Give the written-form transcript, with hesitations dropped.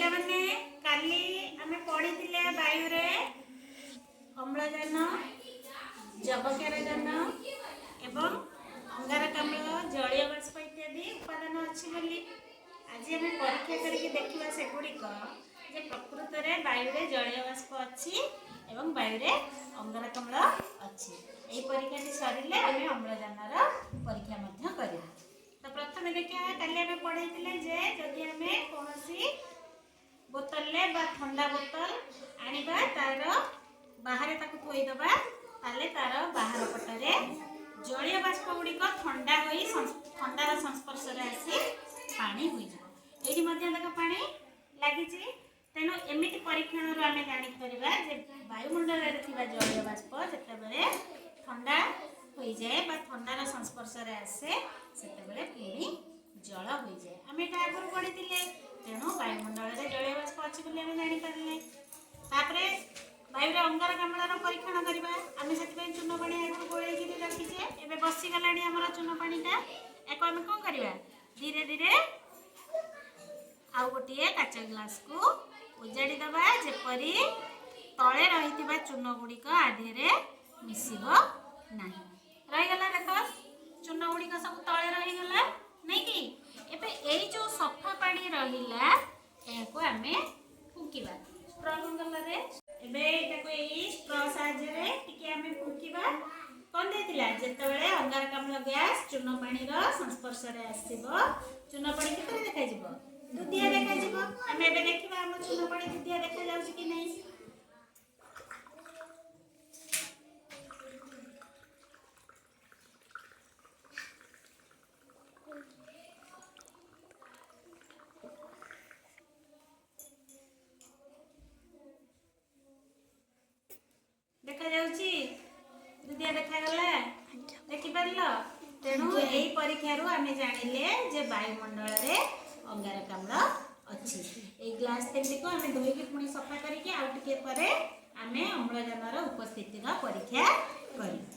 ପିଲାମାନେ, କାଲି ଆମେ ପଢ଼ିଥିଲେ ବାୟୁରେ ଅମ୍ଳଜାନ, ଯବକ୍ଷାରଜାନ ଏବଂ ଅଙ୍ଗାରକାମ୍ଳ, ଜଳୀୟ ବାଷ୍ପ ଇତ୍ୟାଦି ଉପାଦାନ ଅଛି ବୋଲି। ଆଜି ଆମେ ପରୀକ୍ଷା କରିକି ଦେଖିବା ସେଗୁଡ଼ିକ ଯେ ପ୍ରକୃତରେ ବାୟୁରେ ଜଳୀୟ ବାଷ୍ପ ଅଛି ଏବଂ ବାୟୁରେ ଅଙ୍ଗାରକାମ୍ଳ ଅଛି। ଏହି ପରୀକ୍ଷାଟି ସରିଲେ ଆମେ ଅମ୍ଳଜାନର ପରୀକ୍ଷା ମଧ୍ୟ କରିବା। ତ ପ୍ରଥମେ ଦେଖିବା, କାଲି ଆମେ ପଢ଼େଇଥିଲେ ଯେ ଯଦି ଆମେ କୌଣସି ବୋତଲରେ ବା ଥଣ୍ଡା ବୋତଲ ଆଣିବା, ତାର ବାହାରେ ତାକୁ ଥୋଇଦେବା, ତାହେଲେ ତାର ବାହାର ପଟରେ ଜଳୀୟ ବାଷ୍ପ ଗୁଡ଼ିକ ଥଣ୍ଡା ହୋଇ ଥଣ୍ଡାର ସଂସ୍ପର୍ଶରେ ଆସି ପାଣି ହୋଇଯିବ। ଏଇଠି ମଧ୍ୟ ଦେଖ, ପାଣି ଲାଗିଛି। ତେଣୁ ଏମିତି ପରୀକ୍ଷଣରୁ ଆମେ ଜାଣିପାରିବା ଯେ ବାୟୁମଣ୍ଡଳରେ ଥିବା ଜଳୀୟ ବାଷ୍ପ ଯେତେବେଳେ ଥଣ୍ଡା ହୋଇଯାଏ ବା ଥଣ୍ଡାର ସଂସ୍ପର୍ଶରେ ଆସେ, ସେତେବେଳେ ପୁଣି ଜଳ ହୋଇଯାଏ। ଆମେ ଏଇଟା ଆଗରୁ ପଢ଼ିଥିଲେ। ତେଣୁ ବାୟୁମଣ୍ଡଳରେ ଜଳୀୟ ବାଷ୍ପ ଅଛି ବୋଲି ଆମେ ଜାଣିପାରିଲେ। ତାପରେ ବାୟୁରେ ଅଙ୍ଗାରକାମ୍ଳର ପରୀକ୍ଷଣ କରିବା ଆମେ। ସେଥିପାଇଁ ଚୂନ ପାଣି ଆଗରୁ ଗୋଳେଇକିରି ରଖିଛେ। ଏବେ ବସିଗଲାଣି ଆମର ଚୂନ ପାଣିଟା। ୟାକୁ ଆମେ କ'ଣ କରିବା? ଧୀରେ ଧୀରେ ଆଉ ଗୋଟିଏ କାଚ ଗ୍ଲାସକୁ ଉଜାଡ଼ି ଦେବା, ଯେପରି ତଳେ ରହିଥିବା ଚୂନ ଗୁଡ଼ିକ ଆ ଦେହରେ ମିଶିବ ନାହିଁ। ରହିଗଲା ଦେଖ, ଚୂନ ଗୁଡ଼ିକ ସବୁ ତଳେ ରହିଗଲା, ନାଇଁ କି? ଏବେ ଏଇ ଯେଉଁ ସଫା ପାଣି ରହିଲା, ଏହାକୁ ଆମେ ଫୁଙ୍କିବା ଷ୍ଟ୍ର କଲରରେ। ଏବେ ଏଇଟାକୁ ଏଇ ଷ୍ଟ୍ର ସାହାଯ୍ୟରେ ଟିକେ ଆମେ ଫୁଙ୍କିବା। କ'ଣ ଦେଇଥିଲା? ଯେତେବେଳେ ଅଙ୍ଗାରକାମ୍ଳ ଗ୍ୟାସ୍ ଚୂନ ପାଣିର ସଂସ୍ପର୍ଶରେ ଆସିବ, ଚୂନ ପାଣି କିପରି ଦେଖାଯିବ? ଦୁଧିଆ ଦେଖାଯିବ। ଆମେ ଏବେ ଦେଖିବା ଆମ ଚୂନ ପାଣି ଦୁଧିଆ ଦେଖାଯାଉଛି କି ନାହିଁ। ଦେଖାଯାଉଛି? ଦୁଧିଆ ଦେଖାଗଲା, ଦେଖିପାରିଲ? ତେଣୁ ଏଇ ପରୀକ୍ଷାରୁ ଆମେ ଜାଣିଲେ ଯେ ବାୟୁମଣ୍ଡଳରେ ଅଙ୍ଗାରକାମ୍ଳ ଅଛି। ଏଇ ଗ୍ଲାସ ତିନିଟିକୁ ଆମେ ଧୋଇକି ପୁଣି ସଫା କରିକି ଆଉ ଟିକେ ପରେ ଆମେ ଅମ୍ଳଜାନର ଉପସ୍ଥିତିର ପରୀକ୍ଷା କରିବା।